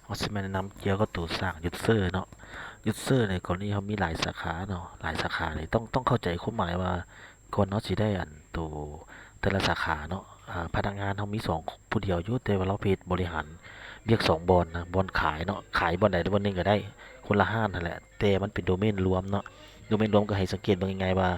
ເຮົາຊິມາແນະນຳກ່ຽວກັບໂຕສ້າງ user ເນາະ. user ໃນກໍລະນີເຮົາມີຫຼາຍສາຂາເນາະ, ຫຼາຍສາຂານີ້ຕ້ອງ ຕ້ອງເຂົ້າໃຈຄວາມໝາຍວ່າ ກ່ອນເຮົາຊິໄດ້ອັນໂຕແຕ່ລະສາຂາເນາະ, ອາ ພະນັກງານເຮົາມີສອງ ຜູ້ດຽວຢູ່ ແຕ່ວ່າເຮົາເຮັດບໍລິຫານວຽກສອງບ່ອນນະ, ບ່ອນຂາຍເນາະ, ຂາຍບ່ອນໃດບ່ອນໜຶ່ງກໍໄດ້ ຄົນລະຮ້ານຫັ້ນແຫຼະ, ແຕ່ມັນເປັນໂດເມນລວມເນາະ. ໂດເມນລວມກໍໃຫ້ສັງເກດເບິ່ງງ່າຍໆວ່າ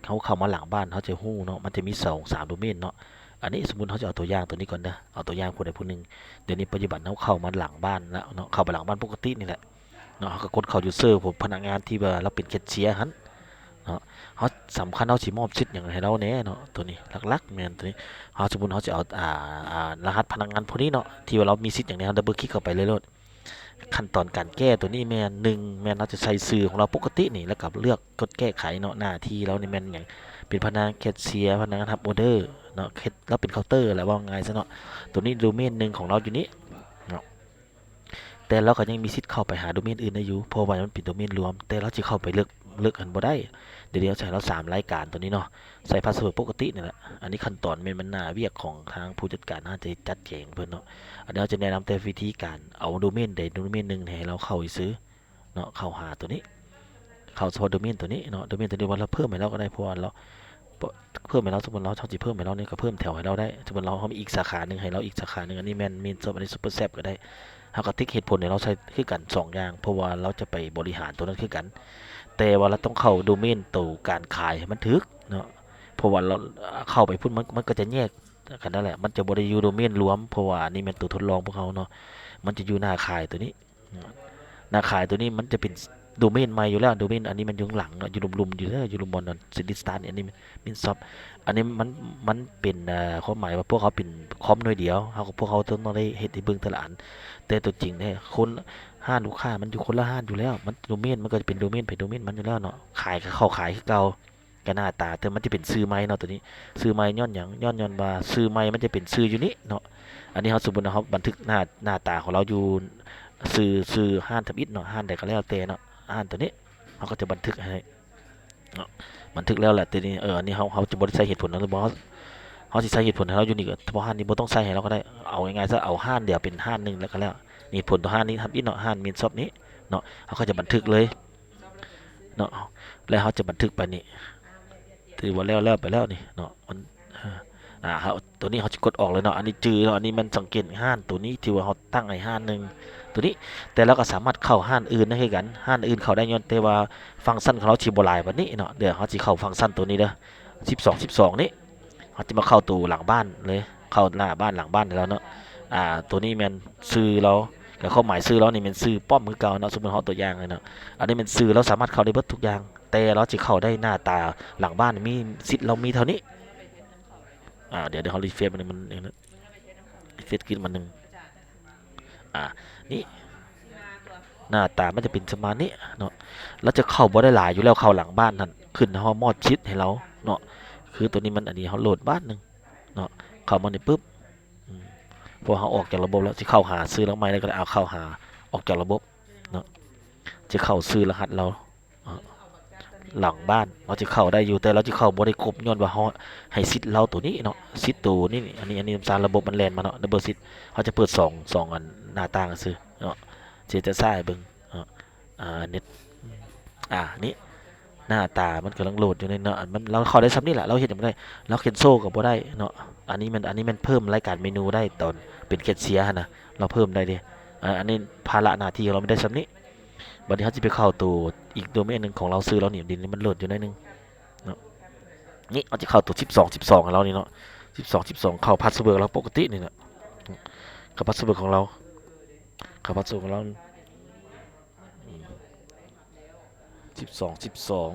ເຮົາເຂົ້າມາຫຼັງບ້ານ ເຮົາຈະຮູ້ເນາະ, ມັນຈະມີສອງສາມໂດເມນເນາະ. ອັນນີ້ສົມມຸດເຮົາຈະເອົາຕົວຢ່າງຕົວນີ້ກ່ອນເດີ, ເອົາຕົວຢ່າງຜູ້ໃດຜູ້ໜຶ່ງ. ດຽວນີ້ປັດຈຸບັນເຮົາເຂົ້າມາຫຼັງບ້ານແລ້ວເນາະ, ເຂົ້າໄປຫຼັງບ້ານປົກກະຕິນີ້ແຫຼະເນາະ, ເຮົາກໍກົດເຂົ້າ user ພະນັກງານທີ່ວ່າລາວເປັນແຄຊເຊຍຫັ້ນເນາະ. ເຮົາ ສຳຄັນເຮົາຊິມອບສິດຫຍັງໃຫ້ລາວແດ່ເນາະ, ຕົວນີ້ຫຼັກໆແມ່ນຕົວນີ້. ເຮົາສົມມຸດເຮົາຊິເອົາ ອ່າ ອ່າ ລະຫັດພະນັກງານຜູ້ນີ້ເນາະ ທີ່ວ່າລາວມີສິດຫຍັງແດ່, ເຮົາດັບເບິນຄລິກເຂົ້າໄປເລີຍໂລດ. ຂັ້ນຕອນການແກ້ຕົວນີ້ແມ່ນ ໜຶ່ງ ແມ່ນເຮົາຈະໃສ່ຊື່ຂອງເຮົາປົກກະຕິນີ້ ແລ້ວກໍເລືອກກົດແກ້ໄຂເນາະ. ໜ້າທີ່ເຮົານີ້ແມ່ນຫຍັງ? ເປັນພະນັກງານແຄຊເຊຍ, ພະນັກງານຮັບອໍເດີເນາະ, ເຮັດ ເຮົາເປັນເຄົາເຕີແຫຼະ ເວົ້າງ່າຍຊະເນາະ. ຕົວນີ້ໂດເມນໜຶ່ງຂອງເຮົາຢູ່ນີ້ເນາະ, ແຕ່ເຮົາກໍຍັງມີສິດເຂົ້າໄປຫາໂດເມນອື່ນໄດ້ຢູ່ ເພາະວ່າມັນເປັນໂດເມນລວມ, ແຕ່ເຮົາຊິເຂົ້າໄປເລິກ ເລິກຫັ້ນບໍ່ໄດ້. ດຽວນີ້ເຮົາໃສ່ເຮົາສາມລາຍການຕົວນີ້ເນາະ, ໃສ່ພາສເວີດປົກກະຕິນີ້ແຫຼະ. ອັນນີ້ຂັ້ນຕອນແມ່ນມັນໜ້າວຽກຂອງທາງຜູ້ຈັດການ ເຮົາຈະຈັດແຈງເພິ່ນເນາະ. ອັນນີ້ເຮົາຈະແນະນຳແຕ່ວິທີການເອົາໂດເມນໃດໂດເມນໜຶ່ງໃຫ້ເຮົາເຂົ້າຊື່ໆເນາະ, ເຂົ້າຫາຕົວນີ້ ເຂົ້າສະເພາະໂດເມນຕົວນີ້ເນາະ, ໂດເມນຕົວນີ້ວ່າເຮົາເພີ່ມໃຫ້ເຮົາກໍໄດ້ ເພາະວ່າເຮົາ ເພີ່ມໃຫ້ເຮົາ, ສົມມຸດເຮົາ ເຮົາຊິເພີ່ມໃຫ້ເຮົານີ້ ກໍເພີ່ມແຖວໃຫ້ເຮົາໄດ້. ສົມມຸດເຮົາ ເຮົາມີອີກສາຂາໜຶ່ງ ໃຫ້ເຮົາອີກສາຂາໜຶ່ງ, ອັນນີ້ແມ່ນເມນຊັອບ ອັນນີ້ຊຸບເປີແຊັບກໍໄດ້. ເຮົາກໍຕິກເຫດຜົນໃຫ້ເຮົາໃສ່ຄືກັນສອງຢ່າງ ເພາະວ່າເຮົາຈະໄປບໍລິຫານຕົວນັ້ນຄືກັນ, ແຕ່ວ່າເຮົາຕ້ອງເຂົ້າໂດເມນໂຕການຂາຍໃຫ້ມັນຖືກເນາະ, ເພາະວ່າເຮົາເຂົ້າໄປພຸ້ນ ມັນ ມັນກໍຈະແຍກກັນນັ້ນແຫຼະ, ມັນຈະບໍ່ໄດ້ຢູ່ໂດເມນລວມ ເພາະວ່າອັນນີ້ແມ່ນໂຕທົດລອງພວກເຮົາເນາະ, ມັນຈະຢູ່ໜ້າຂາຍຕົວນີ້. ໜ້າຂາຍຕົວນີ້ມັນຈະເປັນໂດເມນໃໝ່ຢູ່ແລ້ວ, ໂດເມນອັນນີ້ມັນຢູ່ຫຼັງເນາະ, ຢູ່ລຸ່ມໆຢູ່ເດີ, ຢູ່ລຸ່ມບ່ອນນັ້ນ Zenith Start ນີ້, ອັນນີ້ Min Shop. ອັນນີ້ມັນ ມັນເປັນ ຄວາມໝາຍວ່າພວກເຮົາເປັນຄອມໜ່ວຍດຽວ, ເຮົາ ພວກເຮົາຕ້ອງໄດ້ເຮັດໃຫ້ເບິ່ງແຕ່ລະອັນ, ແຕ່ຕົວຈິງແທ້ຄົນ ຮ້ານລູກຄ້າມັນຢູ່ຄົນລະຮ້ານຢູ່ແລ້ວ, ມັນໂດເມນມັນກໍຈະເປັນໂດເມນໃຜໂດເມນມັນຢູ່ແລ້ວເນາະ, ຂາຍກໍເຂົ້າຂາຍຄືເກົ່າ. ກະໜ້າຕາ ແຕ່ມັນຈະເປັນຊື່ໃໝ່ເນາະ ໂຕນີ້. ຊື່ໃໝ່ຍ້ອນຫຍັງ? ຍ້ອນ ຍ້ອນວ່າຊື່ໃໝ່ມັນຈະເປັນຊື່ຢູ່ນີ້ເນາະ. ອັນນີ້ເຮົາ ສົມມຸດວ່າເຮົາບັນທຶກໜ້າ ໜ້າຕາຂອງເຮົາຢູ່ຊື່ ຊື່ຮ້ານທຳອິດເນາະ, ຮ້ານໃດກໍແລ້ວແຕ່ເນາະ, ຮ້ານໂຕນີ້ ເຮົາກໍຈະບັນທຶກໃຫ້ເນາະ, ບັນທຶກແລ້ວແຫຼະ. ແຕ່ນີ້ ເອີ ອັນນີ້ເຮົາ ເຮົາຈະບໍ່ໄດ້ໃສ່ເຫດຜົນນະ ຫຼືບໍ່ ເຮົາ ເຮົາຊິໃສ່ເຫດຜົນໃຫ້ເຮົາຢູ່ນີ້ກໍ ສະເພາະຮ້ານນີ້ບໍ່ຕ້ອງໃສ່ໃຫ້ເຮົາກໍໄດ້, ເອົາງ່າຍໆຊະ ເອົາຮ້ານດຽວເປັນຮ້ານໜຶ່ງແລ້ວກໍແລ້ວ. ນີ້ຜົນຕໍ່ຮ້ານນີ້ທຳອິດເນາະ, ຮ້ານ Min Shop ນີ້ເນາະ, ເຮົາກໍຈະບັນທຶກເລີຍ ເນາະ ແລ້ວເຮົາຈະບັນທຶກໄປນີ້ ຖືວ່າແລ້ວ ແລ້ວໄປແລ້ວນີ້ເນາະ. ມັນ ອ່າ ເຮົາ ໂຕນີ້ເຮົາຈະກົດອອກເລີຍເນາະ. ອັນນີ້ຈື່ເນາະ, ອັນນີ້ມັນສັງເກດຮ້ານໂຕນີ້ ທີ່ວ່າເຮົາຕັ້ງໃຫ້ຮ້ານໜຶ່ງໂຕນີ້, ແຕ່ເຮົາກໍສາມາດເຂົ້າຮ້ານອື່ນໄດ້ຄືກັນ, ຮ້ານອື່ນເຂົ້າໄດ້ ຍ້ອນແຕ່ວ່າຟັງຊັນຂອງເຮົາຊິບໍ່ຫຼາຍປານນີ້ເນາະ. ດຽວເຮົາຊິເຂົ້າຟັງຊັນໂຕນີ້ເດີ ສິບສອງ ສິບສອງນີ້ ເຮົາຈະມາເຂົ້າໂຕຫຼັງບ້ານເລີຍ, ເຂົ້າໜ້າບ້ານຫຼັງບ້ານໃຫ້ລາວເນາະ. ອ່າ ໂຕນີ້ແມ່ນຊື່ລາວ ກໍຄວາມໝາຍຊື່ລາວນີ້ແມ່ນຊື່ປ້ອມຄືເກົ່າເນາະ. ສົມມຸດເຮົາຕົວຢ່າງເລີຍເນາະ, ອັນນີ້ແມ່ນຊື່ລາວສາມາດເຂົ້າໄດ້ເບິດທຸກຢ່າງ, ແຕ່ລາວຊິເຂົ້າໄດ້ໜ້າຕາຫຼັງບ້ານ ມີສິດລາວມີເທົ່ານີ້. ອ່າ ດຽວ ດຽວເຮົາ refresh ມັນ ມັນ refresh ຂຶ້ນມາໜຶ່ງ. ອ່າ ນີ້ ໜ້າຕາມັນຈະເປັນປະມານນີ້ເນາະ, ລາວຈະເຂົ້າບໍ່ໄດ້ຫຼາຍຢູ່ແລ້ວ, ເຂົ້າຫຼັງບ້ານຫັ້ນ ຂຶ້ນເຮົາມອບສິດໃຫ້ລາວເນາະ. ຄືໂຕນີ້ມັນ ອັນນີ້ເຮົາໂຫຼດບາດໜຶ່ງເນາະ, ເຂົ້າມານີ້ປຶບ ອືມ ເພາະເຮົາອອກຈາກລະບົບແລ້ວ ຊິເຂົ້າຫາຊື່ຫຼັງໃໝ່ແລ້ວກໍໄດ້, ເອົາ ເຂົ້າຫາ ອອກຈາກລະບົບເນາະ, ຈະເຂົ້າຊື່ລະຫັດລາວ ເອີ ຫຼັງບ້ານ ເຮົາຈະເຂົ້າໄດ້ຢູ່ ແຕ່ລາວຈະເຂົ້າບໍ່ໄດ້ຄົບ ຍ້ອນວ່າເຮົາໃຫ້ສິດລາວໂຕນີ້ເນາະ, ສິດໂຕນີ້ ອັນນີ້ ອັນນີ້ຕາມລະບົບມັນແລ່ນມາເນາະ, ດັບເບິນສິດ ເຮົາຈະເປີດສອງ ສອງອັນໜ້າຕ່າງຊື່ເນາະ, ຊິຈະຊ້າໃຫ້ເບິ່ງເນາະ. ອ່າ ເນັດ ອ່າ ນີ້ ໜ້າຕາມັນກຳລັງໂຫຼດຢູ່ນີ້ເນາະ, ອັນມັນ ລາວເຂົ້າໄດ້ສ່ຳນີ້ແຫຼະ, ລາວເຮັດຫຍັງບໍ່ໄດ້, ລາວ cancel ກໍບໍ່ໄດ້ເນາະ. ອັນນີ້ແມ່ນ ອັນນີ້ແມ່ນເພີ່ມລາຍການເມນູໄດ້ ຕອນເປັນແຄຊເຊຍຫັ້ນນະ, ລາວເພີ່ມໄດ້ເດ້. ອ່າ ອັນນີ້ພາລະໜ້າທີ່ຂອງລາວມີໄດ້ສ່ຳນີ້. ບັດນີ້ເຮົາຊິໄປເຂົ້າໂຕອີກໂດເມນໜຶ່ງຂອງລາວ, ຊື່ລາວນີ້ ດຽວນີ້ມັນໂຫຼດຢູ່ໜ້ອຍໜຶ່ງເນາະ. ນີ້ເຮົາຈະເຂົ້າໂຕສິບສອງ ສິບສອງຂອງລາວນີ້ເນາະ, ສິບສອງ ສິບສອງ ເຂົ້າພາສເວີດລາວປົກກະຕິນີ້ແຫຼະ, ເຂົ້າພາສເວີດຂອງລາວ, ເຂົ້າພາສເວີດຂອງລາວ ອືມ ສິບສອງ ສິບສອງ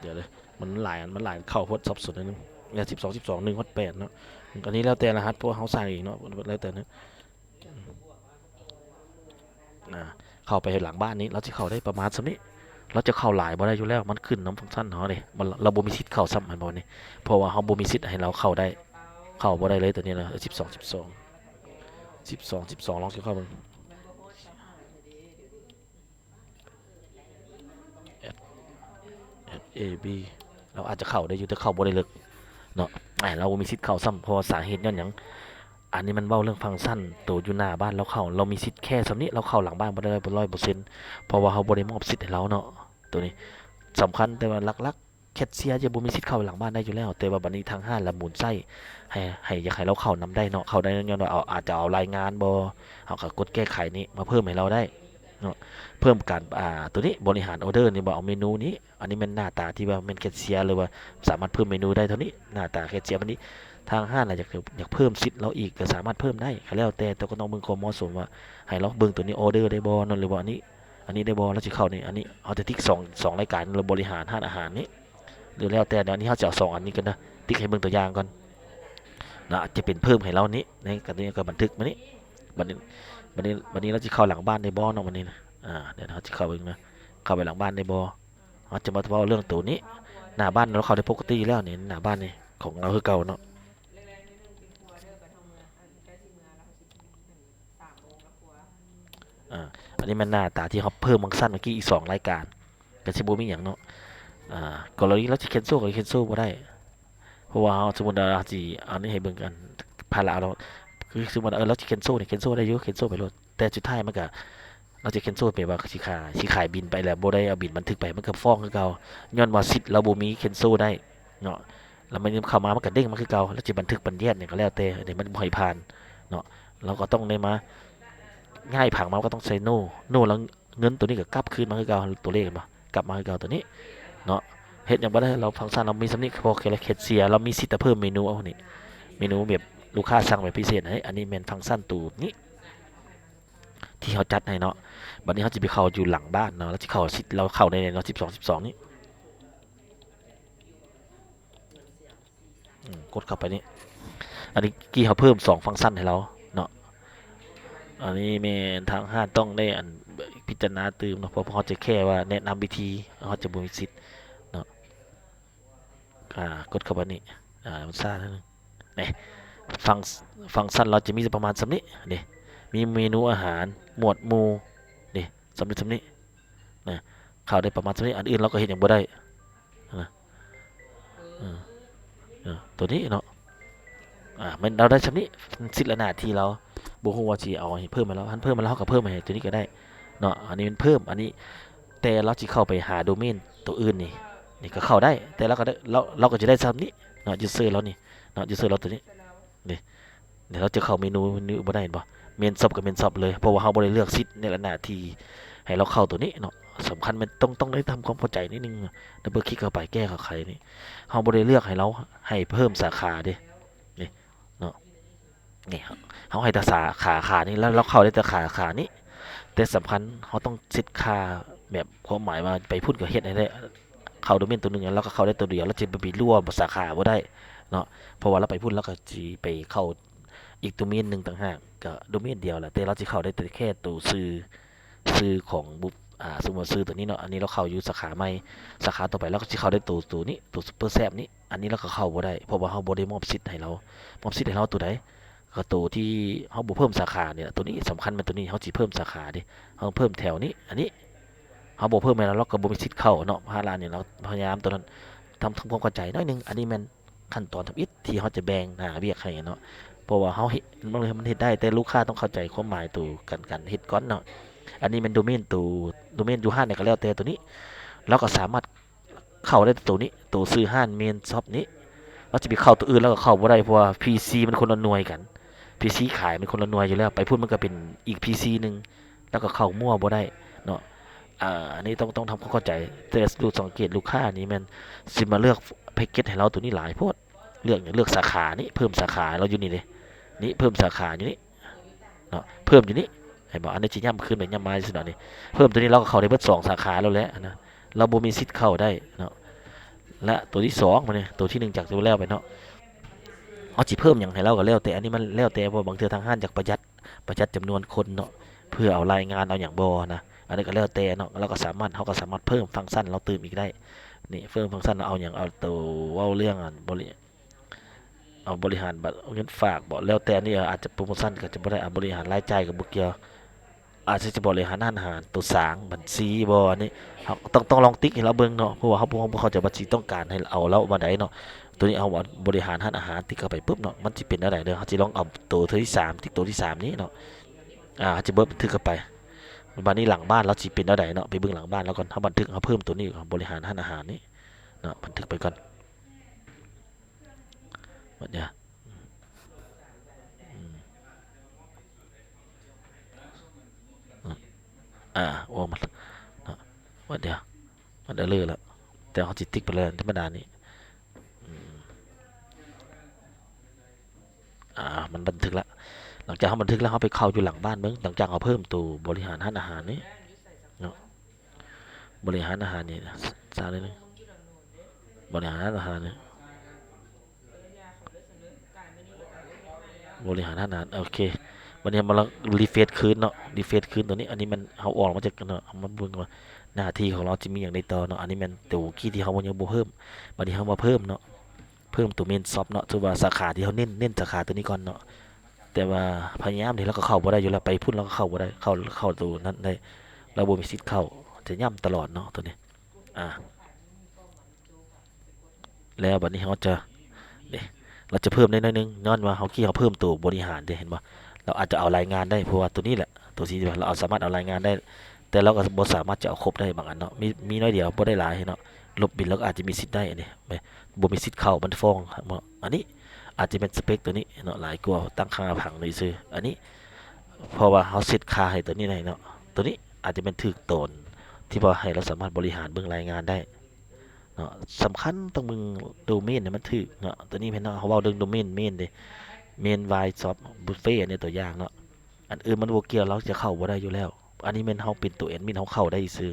ດຽວເດີ ມັນຫຼາຍອັນ ມັນຫຼາຍ ເຂົ້າໂພດ ສັບສົນໜ້ອຍໜຶ່ງ. ແລ້ວ ສິບສອງ ສິບສອງ ໜຶ່ງຮອດແປດເນາະ, ອັນນີ້ແລ້ວແຕ່ລະຫັດ ເພາະວ່າເຮົາສ້າງເອງເນາະ, ແລ້ວແຕ່ເນາະ. ອ່າ ເຂົ້າໄປໃນຫຼັງບ້ານນີ້ ລາວຊິເຂົ້າໄດ້ປະມານສ່ຳນີ້, ລາວຈະເຂົ້າຫຼາຍບໍ່ໄດ້ຢູ່ແລ້ວ, ມັນຂຶ້ນນຳຟັງຊັນເຮົາເດ້, ມັນ ລາວບໍ່ມີສິດເຂົ້າຊ້ຳ ເຫັນບໍ່ນີ້, ເພາະວ່າເຮົາບໍ່ມີສິດໃຫ້ລາວເຂົ້າໄດ້, ເຂົ້າບໍ່ໄດ້ເລີຍໂຕນີ້ນະ. ສິບສອງ ສິບສອງ ສິບສອງ ສິບສອງ ລອງຊິເຂົ້າເບິ່ງ. ແອັດ ແອັດ ເອ ບີ ລາວອາດຈະເຂົ້າໄດ້ຢູ່ ແຕ່ເຂົ້າບໍ່ໄດ້ເລິກເນາະ. ອ້າຍລາວບໍ່ມີສິດເຂົ້າຊ້ຳ ເພາະວ່າສາເຫດຍ້ອນຫຍັງ? ອັນນີ້ມັນເວົ້າເລື່ອງຟັງຊັນໂຕຢູ່ໜ້າບ້ານລາວເຂົ້າ ລາວມີສິດແຄ່ສ່ຳນີ້ ລາວເຂົ້າຫຼັງບ້ານບໍ່ໄດ້ຮ້ອຍເປີເຊັນ ເພາະວ່າເຮົາບໍ່ໄດ້ມອບສິດໃຫ້ລາວເນາະ ໂຕນີ້ສຳຄັນ ແຕ່ວ່າຫຼັກໆ ແຄດເຊຍຈະບໍ່ມີສິດເຂົ້າຫຼັງບ້ານໄດ້ຢູ່ແລ້ວ ແຕ່ວ່າບັດນີ້ທາງຮ້ານລະໝູນໃຊ້ ໃຫ້ ໃຫ້ ຢາກໃຫ້ລາວເຂົ້ານຳໄດ້ເນາະ ເຂົ້າໄດ້ຍ້ອນວ່າເອົາ ອາດຈະເອົາລາຍງານບໍ່ ເຮົາກໍກົດແກ້ໄຂນີ້ມາເພີ່ມໃຫ້ລາວໄດ້ເນາະ ເພີ່ມການ ອ່າ ໂຕນີ້ບໍລິຫານອໍເດີນີ້ບໍ່ ເອົາເມນູນີ້ ອັນນີ້ແມ່ນໜ້າຕາທີ່ວ່າແມ່ນແຄດເຊຍ ຫຼືວ່າສາມາດເພີ່ມເມນູໄດ້ເທົ່ານີ້ ໜ້າຕາແຄດເຊຍບັດນີ້ ທາງຮ້ານລະຢາກ ຢາກເພີ່ມສິດລາວອີກ ກໍສາມາດເພີ່ມໄດ້ ກໍແລ້ວແຕ່ ແຕ່ກໍຕ້ອງເບິ່ງຄວາມເໝາະສົມວ່າ ໃຫ້ລາວເບິ່ງໂຕນີ້ ອໍເດີໄດ້ບໍ່ເນາະ ຫຼືວ່າອັນນີ້ ອັນນີ້ໄດ້ບໍ່ ລາວຊິເຂົ້ານີ້ ອັນນີ້ເຮົາຈະຕິກສອງ ສອງລາຍການ ຫຼືບໍລິຫານຮ້ານອາຫານນີ້ ຫຼືແລ້ວແຕ່ ດຽວນີ້ເຮົາຈະເອົາສອງອັນນີ້ກ່ອນນະ ຕິກໃຫ້ເບິ່ງຕົວຢ່າງກ່ອນນະ ຈະເປັນເພີ່ມໃຫ້ລາວນີ້ ໃນການນີ້ກໍບັນທຶກມານີ້ ບັດນີ້ ບັດນີ້ ບັດນີ້ລາວຊິເຂົ້າຫຼັງບ້ານໄດ້ບໍ່ເນາະ ບັດນີ້ນະ ອ່າ ດຽວເຮົາຊິເຂົ້າເບິ່ງນະ ເຂົ້າໄປຫຼັງບ້ານໄດ້ບໍ່? ເຮົາຈະມາເວົ້າເລື່ອງໂຕນີ້ ໜ້າບ້ານລາວເຂົ້າໄດ້ປົກກະຕິຢູ່ແລ້ວນີ້ ໜ້າບ້ານນີ້ຂອງລາວຄືເກົ່າເນາະ ອ່າ ອັນນີ້ແມ່ນໜ້າຕາທີ່ເຮົາເພີ່ມຟັງຊັນເມື່ອກີ້ອີກສອງລາຍການ ກໍຊິບໍ່ມີຫຍັງເນາະ ອ່າ ກໍລະນີລາວຊິແຄນເຊິລກໍແຄນເຊິລບໍ່ໄດ້ ເພາະວ່າເຮົາ ສົມມຸດວ່າເຮົາຊິ ອັນນີ້ໃຫ້ເບິ່ງກັນ ພາລະເຮົາ ຄືສົມມຸດວ່າ ເອີ ລາວຊິແຄນເຊິລນີ້ ແຄນເຊິລໄດ້ຢູ່ ແຄນເຊິລໄປໂລດ ແຕ່ສຸດທ້າຍມັນກະ ລາວຈະແຄນເຊິລ ແປວ່າຊິຂາຍ ຊິຂາຍບິນໄປແລ້ວບໍ່ໄດ້ເອົາບິນບັນທຶກໄປ ມັນກໍຟ້ອງຄືເກົ່າ ຍ້ອນວ່າສິດລາວບໍ່ມີແຄນເຊິລໄດ້ເນາະ ແລ້ວມັນຍັງເຂົ້າມາ ມັນກໍເດ້ງມາຄືເກົ່າ ລາວຈະບັນທຶກບັນແຍດຫຍັງກໍແລ້ວແຕ່ ອັນນີ້ມັນບໍ່ໃຫ້ຜ່ານເນາະ ລາວກໍຕ້ອງໄດ້ມາ ຍ້າຍຜັງມາ ກໍຕ້ອງໃສ່ໂນ ໂນ ແລ້ວເງິນໂຕນີ້ກໍກັບຄືນມາຄືເກົ່າ ຕົວເລກເຫັນບໍ່ ກັບມາຄືເກົ່າຕົວນີ້ເນາະ ເຮັດຫຍັງບໍ່ໄດ້ ລາວຟັງຊັນລາວມີສ່ຳນີ້ ພໍແຄ່ແຄດເຊຍ ລາວມີສິດຈະເພີ່ມເມນູເອົານີ້ ເມນູແບບລູກຄ້າສັ່ງແບບພິເສດ ເອີ ອັນນີ້ແມ່ນຟັງຊັນໂຕນີ້ ທີ່ເຮົາຈັດໃຫ້ເນາະ ບັດນີ້ເຮົາຊິໄປເຂົ້າຢູ່ຫຼັງບ້ານເນາະ ລາວຊິເຂົ້າ ລາວເຂົ້າໄດ້ເນາະ ສິບສອງ ສິບສອງນີ້ ອືມ ກົດເຂົ້າໄປນີ້ ອັນນີ້ກີ້ເຮົາເພີ່ມສອງຟັງຊັນໃຫ້ລາວເນາະ ອັນນີ້ແມ່ນທາງຮ້ານຕ້ອງໄດ້ ອັນ ພິຈາລະນາຕື່ມເນາະ ເພາະພວກເຮົາຈະແຄ່ວ່າແນະນຳວິທີ ເຮົາຈະບໍ່ມີສິດເນາະ ອ່າ ກົດເຂົ້າໄປນີ້ ອ່າ ມັນຊ້າໜ້ອຍໜຶ່ງ ນີ້ ຟັງ ຟັງຊັນລາວຈະມີປະມານສ່ຳນີ້ ນີ້ ມີເມນູອາຫານ ໝວດໝູ່ ນີ້ ສ່ຳນີ້ ສ່ຳນີ້ນະ ເຂົ້າໄດ້ປະມານສ່ຳນີ້ ອັນອື່ນລາວກໍເຮັດຫຍັງບໍ່ໄດ້ນະ ເອີ ເອີ ຕົວນີ້ເນາະ ອ່າ ແມ່ນລາວໄດ້ສ່ຳນີ້ ສິດ ແລະ ໜ້າທີ່ລາວ ບໍ່ຮູ້ວ່າຊິເອົາໃຫ້ເພີ່ມໃຫ້ລາວ ຄັນເພີ່ມໃຫ້ລາວ ເຮົາກໍເພີ່ມໃຫ້ຕົວນີ້ກໍໄດ້ເນາະ ອັນນີ້ແມ່ນເພີ່ມ ອັນນີ້ ແຕ່ລາວຊິເຂົ້າໄປຫາໂດເມນຕົວອື່ນນີ້ ນີ້ກໍເຂົ້າໄດ້ ແຕ່ລາວກໍໄດ້ ລາວ ລາວກໍຈະໄດ້ສ່ຳນີ້ເນາະ ຢູເຊີລາວນີ້ເນາະ ຢູເຊີລາວຕົວນີ້ ນີ້ ດຽວເຮົາຈະເຂົ້າເມນູ ເມນູບໍ່ໄດ້ ເຫັນບໍ່ ເມນຊັອບກໍເມນຊັອບເລີຍ ເພາະວ່າເຮົາບໍ່ໄດ້ເລືອກສິດໃນລະໜ້າທີ່ໃຫ້ລາວເຂົ້າຕົວນີ້ເນາະ ສຳຄັນແມ່ນຕ້ອງ ຕ້ອງໄດ້ທຳຄວາມເຂົ້າໃຈນິດໜຶ່ງ ດັບເບິນຄລິກເຂົ້າໄປ ແກ້ໄຂນີ້ ເຮົາບໍ່ໄດ້ເລືອກໃຫ້ລາວ ໃຫ້ເພີ່ມສາຂາເດ້ ນີ້ເນາະ ນີ້ ເຮົາໃຫ້ແຕ່ສາຂາ ຂານີ້ ແລ້ວລາວເຂົ້າໄດ້ແຕ່ຂາ ຂານີ້ ແຕ່ສຳຄັນເຮົາຕ້ອງເຊັດຄ່າ ແບບຄວາມໝາຍວ່າໄປພຸ້ນກໍເຮັດໃຫ້ໄດ້ ເຂົ້າໂດເມນຕົວໜຶ່ງ ແລ້ວກໍເຂົ້າໄດ້ຕົວດຽວ ລາວຈະໄປ ໄປລົວມສາຂາບໍ່ໄດ້ເນາະ ເພາະວ່າລາວໄປພຸ້ນ ລາວກໍຊິໄປເຂົ້າອີກໂດເມນໜຶ່ງຕ່າງຫາກ ກໍໂດເມນດຽວແຫຼະ ແຕ່ລາວຊິເຂົ້າໄດ້ແຕ່ແຄ່ໂຕຊື່ ຊື່ຂອງບຸ ອ່າ ສົມມຸດວ່າຊື່ຕົວນີ້ເນາະ ອັນນີ້ລາວເຂົ້າຢູ່ສາຂາໃໝ່ ສາຂາຕໍ່ໄປລາວກໍຊິເຂົ້າໄດ້ໂຕ ໂຕນີ້ ໂຕຊຸບເປີແຊບນີ້ ອັນນີ້ລາວກໍເຂົ້າບໍ່ໄດ້ ເພາະວ່າເຮົາບໍ່ໄດ້ມອບສິດໃຫ້ລາວ ມອບສິດໃຫ້ລາວຕົວໃດ? ກໍໂຕທີ່ເຮົາບໍ່ເພີ່ມສາຂານີ້ລະ ໂຕນີ້ສຳຄັນແມ່ນໂຕນີ້ ເຮົາຊິເພີ່ມສາຂາເດ້ ເຮົາເພີ່ມແຖວນີ້ ອັນນີ້ ເຮົາບໍ່ເພີ່ມໃຫ້ລາວ ລາວກໍບໍ່ມີສິດເຂົ້າເນາະ ພາລະນີ້ ລາວພະຍາຍາມໂຕນັ້ນ ທຳ ທຳຄວາມເຂົ້າໃຈໜ້ອຍໜຶ່ງ ອັນນີ້ແມ່ນຂັ້ນຕອນທຳອິດທີ່ເຮົາຈະແບ່ງໜ້າວຽກໃຫ້ເນາະ ເພາະວ່າເຮົາເຮັດ ມັນ ມັນເຮັດໄດ້ ແຕ່ລູກຄ້າຕ້ອງເຂົ້າໃຈຄວາມໝາຍໂຕ ການ ການເຮັດກ່ອນເນາະ ອັນນີ້ແມ່ນໂດເມນໂຕ ໂດເມນຢູ່ຮ້ານໃດກໍແລ້ວແຕ່ໂຕນີ້ ລາວກໍສາມາດ ເຂົ້າໄດ້ແຕ່ໂຕນີ້ ໂຕຊື່ຮ້ານເມນຊັອບນີ້ ລາວຈະໄປເຂົ້າໂຕອື່ນລາວກໍເຂົ້າບໍ່ໄດ້ ເພາະວ່າພີຊີມັນຄົນລະໜ່ວຍກັນ ພີຊີຂາຍມັນຄົນລະໜ່ວຍຢູ່ແລ້ວ ໄປພຸ້ນມັນກໍເປັນອີກພີຊີໜຶ່ງ ລາວກໍເຂົ້າມົ້ວບໍ່ໄດ້ເນາະ ອ່າ ອັນນີ້ຕ້ອງ ຕ້ອງທຳຄວາມເຂົ້າໃຈ ແຕ່ດູສັງເກດລູກຄ້ານີ້ແມ່ນຊິມາເລືອກແພັກເກັດໃຫ້ລາວໂຕນີ້ຫຼາຍໂພດ ເລືອກຫຍັງ ເລືອກສາຂານີ້ ເພີ່ມສາຂາລາວຢູ່ນີ້ເດ້ ນີ້ເພີ່ມສາຂາຢູ່ນີ້ ເນາະ ເພີ່ມຢູ່ນີ້ ເຫັນບໍ່ ອັນນີ້ຊິຢ້ຳຂຶ້ນໄປຢ້ຳມາ ຈັ່ງຊີ້ເນາະ ນີ້ ເພີ່ມຕົວນີ້ ລາວກໍເຂົ້າໄດ້ເບິດສອງສາຂາແລ້ວແຫຼະນະ ລາວບໍ່ມີສິດເຂົ້າໄດ້ເນາະ ແລະ ຕົວທີສອງ ມານີ້ ຕົວທີໜຶ່ງ ຈາກຕົວແລ້ວໄປເນາະ ເຮົາຊິເພີ່ມຫຍັງໃຫ້ລາວກໍແລ້ວແຕ່ ອັນນີ້ມັນແລ້ວແຕ່ ເພາະບາງເທື່ອທາງຮ້ານຢາກປະຢັດ ປະຢັດຈຳນວນຄົນເນາະ ເພື່ອເອົາລາຍງານເອົາຫຍັງບໍ່ນະ ອັນນີ້ກໍແລ້ວແຕ່ເນາະ ລາວກໍສາມາດ ເຮົາກໍສາມາດເພີ່ມຟັງຊັນລາວຕື່ມອີກໄດ້ ນີ້ ເພີ່ມຟັງຊັນ ເອົາຫຍັງ ເອົາໂຕເວົ້າເລື່ອງ ອັນ ບໍລິ ເອົາບໍລິຫານບັດເງິນຝາກບໍ ແລ້ວແຕ່ນີ້ ອາດຈະໂປຣໂມຊັນກໍຈະບໍ່ໄດ້ ອາ ບໍລິຫານລາຍຈ່າຍກໍບໍ່ກ່ຽວ ອາດຈະບໍລິຫານຮ້ານອາຫານ ໂຕສາງບັນຊີບໍ ອັນນີ້ເຮົາຕ້ອງ ຕ້ອງລອງຕິກໃຫ້ລາວເບິ່ງເນາະ ເພາະວ່າເຮົາ ເຮົາບໍ່ເຂົ້າໃຈວ່າຊິຕ້ອງການໃຫ້ເອົາລາວປານໃດເນາະ ຕົວນີ້ເຮົາບໍລິຫານຮ້ານອາຫານ ຕິກເຂົ້າໄປປຶບເນາະ ມັນຊິເປັນແນວໃດເດີ. ເຮົາຊິລອງເອົາໂຕເທື່ອທີສາມ ຕິກໂຕທີສາມນີ້ເນາະ. ອາ ເຮົາຈະເບິ່ງບັນທຶກເຂົ້າໄປ. ບາດນີ້ຫຼັງບ້ານລາວຊິເປັນແນວໃດເນາະ ໄປເບິ່ງຫຼັງບ້ານລາວກ່ອນ. ເຮົາບັນທຶກ ເຮົາເພີ່ມໂຕນີ້ ບໍລິຫານຮ້ານອາຫານນີ້ເນາະ ບັນທຶກໄປກ່ອນ. ບັດນີ້ ອືມ ອາ ອອກມາເນາະ ບັດດຽວ ມັນເອີເຣີລະ ແຕ່ເຮົາຊິຕິກໄປເລີຍ ທຳມະດານີ້ ອືມ ອາ ມັນບັນທຶກລະ. ຫຼັງຈາກເຮົາບັນທຶກແລ້ວ ເຮົາໄປເຂົ້າຢູ່ຫຼັງບ້ານເບິ່ງ ຫຼັງຈາກເຮົາເພີ່ມໂຕບໍລິຫານຮ້ານອາຫານນີ້ເນາະ. ບໍລິຫານອາຫານນີ້ ຊາວໜ້ອຍໜຶ່ງ ບໍລິຫານອາຫານນີ້ ບໍລິຫານອາຫານ ໂອເຄ. ບັດນີ້ເຮົາມາລອງຣີເຟຣຊຄືນເນາະ ຣີເຟຣຊຄືນຕົວນີ້. ອັນນີ້ແມ່ນເຮົາອອກມາຈາກເນາະ ເຮົາມາເບິ່ງວ່າໜ້າທີ່ຂອງເຮົາຈະມີຫຍັງໃນຕໍ່ເນາະ. ອັນນີ້ແມ່ນໂຕກີ້ທີ່ເຮົາຍັງບໍ່ເພີ່ມ ບັດນີ້ເຮົາມາເພີ່ມເນາະ ເພີ່ມໂຕເມນຊັອບເນາະ ຖືວ່າສາຂາທີ່ເຮົາເນັ້ນ ເນັ້ນສາຂາຕົວນີ້ກ່ອນເນາະ. ແຕ່ວ່າພະຍາຍາມນີ້ລາວກໍເຂົ້າບໍ່ໄດ້ຢູ່ແລ້ວ ໄປພຸ້ນລາວກໍເຂົ້າບໍ່ໄດ້ ເຂົ້າ ເຂົ້າໂຕນັ້ນໄດ້ ລາວບໍ່ມີສິດເຂົ້າ ຈະຢ້ຳຕະຫຼອດເນາະໂຕນີ້. ອາ ແລ້ວບັດນີ້ເຮົາຈະ ເດ ລາວຈະເພີ່ມໄດ້ໜ້ອຍໜຶ່ງ ຍ້ອນວ່າເຮົາກີ້ເຮົາເພີ່ມໂຕບໍລິຫານເດ ເຫັນບໍ່? ລາວອາດຈະເອົາລາຍງານໄດ້ ເພາະວ່າໂຕນີ້ແຫຼະ ໂຕທີ່ວ່າລາວເອົາ ສາມາດເອົາລາຍງານໄດ້ ແຕ່ລາວກໍບໍ່ສາມາດຈະເອົາຄົບໄດ້ບາງອັນເນາະ ມີ ມີໜ້ອຍດຽວ ບໍ່ໄດ້ຫຼາຍເນາະ. ລົບບິນລາວກໍອາດຈະມີສິດໄດ້ ອັນນີ້ ບໍ່ມີສິດເຂົ້າ ມັນຟ້ອງເນາະ. ອັນນີ້ອາດຈະແມ່ນສະເປັກໂຕນີ້ເນາະ ຫຼາຍກວ່າ ຕັ້ງຄ່າຜັງໄດ້ຊື່. ອັນນີ້ ເພາະວ່າເຮົາເຊັດຄ່າໃຫ້ໂຕນີ້ໄດ້ເນາະ ໂຕນີ້ອາດຈະແມ່ນຖືກຕອນທີ່ວ່າໃຫ້ລາວສາມາດບໍລິຫານເບິ່ງລາຍງານໄດ້ເນາະ. ສຳຄັນຕ້ອງເບິ່ງໂດເມນໃຫ້ມັນຖືກເນາະ ໂຕນີ້ແມ່ນເນາະ ເຮົາເວົ້າເລື່ອງໂດເມນເມນເດ ເມນວາຍຊັອບບຸບເຟ ອັນນີ້ຕົວຢ່າງເນາະ. ອັນອື່ນມັນບໍ່ກ່ຽວ ລາວຈະເຂົ້າບໍ່ໄດ້ຢູ່ແລ້ວ. ອັນນີ້ແມ່ນເຮົາເປັນໂຕແອດມິນ ເຮົາເຂົ້າໄດ້ຊື່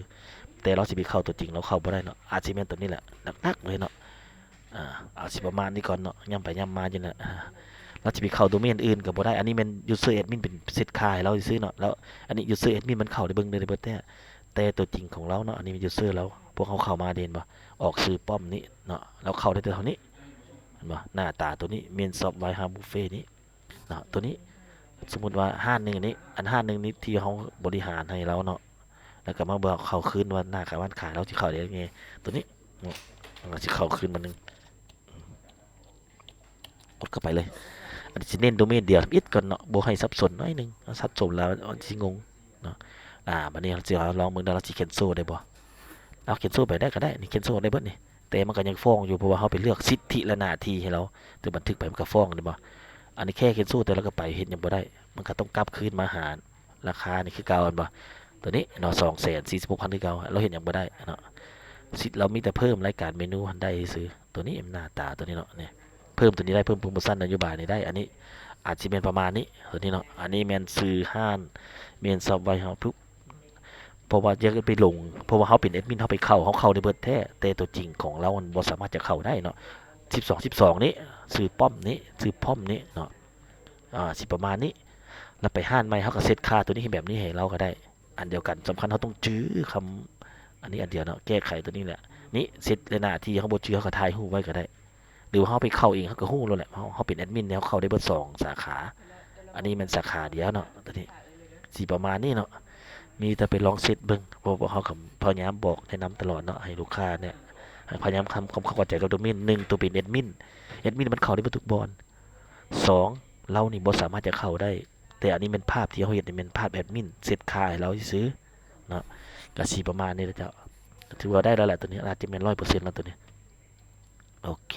ແຕ່ລາວຊິໄປເຂົ້າຕົວຈິງ ລາວເຂົ້າບໍ່ໄດ້ເນາະ. ອາດຊິແມ່ນຕົວນີ້ແຫຼະ ໜັກໆເລີຍເນາະ. ອາ ເອົາຊິປະມານນີ້ກ່ອນເນາະ ຢ້ຳໄປຢ້ຳມາຢູ່ນະ. ອາ ລາວຊິໄປເຂົ້າໂດເມນອື່ນກໍບໍ່ໄດ້ ອັນນີ້ແມ່ນຢູເຊີແອດມິນເປັນເຊັດຄ່າໃຫ້ລາວຊື່ໆເນາະ. ແລ້ວອັນນີ້ຢູເບິດແທ້ ແຕ່ຕົວຈິງຂອງລາວເນາະ ອັນນີ້ແມ່ນຢູເຊີລາວ ພວກເຮົາເຂົ້າມາເດ ເຫັນບໍ່ ອອກຊື່ປ້ອມນີ້ເນາະ ລາວເຂົ້າໄດ້ແຕ່ເທົ່ານີ້ ເຫັນບໍ່ ໜ້າຕາໂຕນີ້ ເມນຊັອບວາຍຮັບບຸບເຟນີ້ເນາະ. ໂຕນີ້ສົມມຸດວ່າຮ້ານໜຶ່ງນີ້ ອັນຮ້ານໜຶ່ງນີ້ທີ່ເຮົາບໍລິຫານໃຫ້ລາວເນາະ ແລ້ວກໍມາບອກເຂົາຄືນວ່າໜ້າການວາງຂາຍລາວຊິເຂົ້າໄດ້ແດ່ ໂຕນີ້ເນາະ ລາວຊິເຂົ້າຄືນມາໜຶ່ງ ກົດເຂົ້າໄປເລີຍ. ອັນນີ້ຊິເນັ້ນໂດເມນດຽວທຳອິດກ່ອນເນາະ ບໍ່ໃຫ້ສັບສົນໜ້ອຍໜຶ່ງ ສັບສົນແລ້ວມັນຊິງົງເນາະ. ອາ ບາດນີ້ເຮົາຊິລອງເບິ່ງເດີ ລາວຊິແຄນເຊິໄດ້ບໍ່ ລາວແຄນເຊິໄປໄດ້ກໍໄດ້ ນີ້ແຄນເຊິໄດ້ເບິດນີ້ ແຕ່ມັນກໍຍັງຟ້ອງຢູ່ ເພາະວ່າເຮົາໄປເລືອກສິດທິ ແລະ ໜ້າທີ່ໃຫ້ລາວ ແຕ່ບັນທຶກໄປມັນກໍຟ້ອງ ເຫັນບໍ່? ອັນນີ້ແຄ່ແຄນເຊິ ແຕ່ລາວກໍໄປ ເຮັດຫຍັງບໍ່ໄດ້ ມັນກໍຕ້ອງກັບຄືນມາຫາ ລາຄານີ້ຄືເກົ່າ ແມ່ນບໍ່? ໂຕນີ້ເນາະ ສອງແສນສີ່ສິບຫົກພັນ ຄືເກົ່າ ລາວເຮັດຫຍັງບໍ່ໄດ້ເນາະ. ສິດລາວມີແຕ່ເພີ່ມລາຍການເມນູຫັ້ນໄດ້ຊື່ ໂຕນີ້ໜ້າຕາໂຕນີ້ເນາະ ນີ້ເພີ່ມໂຕນີ້ໄດ້ ເພີ່ມໂປຣໂມຊັນນະໂຍບາຍນີ້ໄດ້. ອັນນີ້ອາດຊິແມ່ນປະມານນີ້ ໂຕນີ້ເນາະ. ອັນນີ້ແມ່ນຊື່ຮ້ານ ແມ່ນຊັບໄວເຮົາທຸກ ເພາະວ່າຢ່າໄປຫຼົງ ເພາະວ່າເຮົາເປັນແອດມິນ ເຮົາໄປເຂົ້າ ເຮົາເຂົ້າໄດ້ເບິດແທ້ ແຕ່ໂຕຈິງຂອງລາວມັນບໍ່ສາມາດຈະເຂົ້າໄດ້ເນາະ. ສິບສອງ ສິບສອງນີ້ ຊື່ປ້ອມນີ້ ຊື່ປ້ອມນີ້ເນາະ. ອາ ຊິປະມານນີ້ ແລ້ວໄປຮ້ານໃໝ່ ເຮົາກໍເຊັດຄ່າໂຕນີ້ໃຫ້ແບບນີ້ໃຫ້ລາວກໍໄດ້ ອັນດຽວກັນ. ສຳຄັນເຮົາຕ້ອງຈື່ຄຳ ອັນນີ້ອັນດຽວເນາະ ແກ້ໄຂໂຕນີ້ແຫຼະ. ນີ້ສິດ ແລະ ໜ້າທີ່ ເຮົາບໍ່ຈື່ ເຮົາກໍຖ່າຍຮູບໄວ້ກໍໄດ້ ຫຼືວ່າເຮົາໄປເຂົ້າເອງ ເຮົາກໍຮູ້ໂລດແຫຼະ ເຮົາ ເຮົາເປັນແອດມິນ ເຮົາເຂົ້າໄດ້ເບິດສອງສາຂາ. ອັນນີ້ແມ່ນສາຂາດຽວເນາະ ໂຕນີ້ ຊິປະມານນີ້ເນາະ. ມີແຕ່ໄປລອງເຊັດເບິ່ງ ເພາະວ່າເຮົາກໍພະຍາຍາມບອກແນະນຳຕະຫຼອດເນາະ ໃຫ້ລູກຄ້າເນຍ ໃຫ້ພະຍາຍາມທຳຄວາມເຂົ້າໃຈກັບໂດເມນ. ໜຶ່ງ ໂຕເປັນແອດມິນ ແອດມິນມັນເຂົ້າໄດ້ເບິດທຸກບ່ອນ. ສອງ ລາວນີ້ບໍ່ສາມາດຈະເຂົ້າໄດ້ ແຕ່ອັນນີ້ແມ່ນພາບທີ່ເຮົາເຮັດນີ້ແມ່ນພາບແອດມິນ ເຊັດຄ່າໃຫ້ລາວຊື່ໆເນາະ. ກະຊິປະມານນີ້ລະເຈົ້າ ຖືວ່າໄດ້ແລ້ວແຫຼະ ໂຕນີ້ອາດຈະແມ່ນຮ້ອຍເປີເຊັນແລ້ວ ໂຕນີ້. ໂອເຄ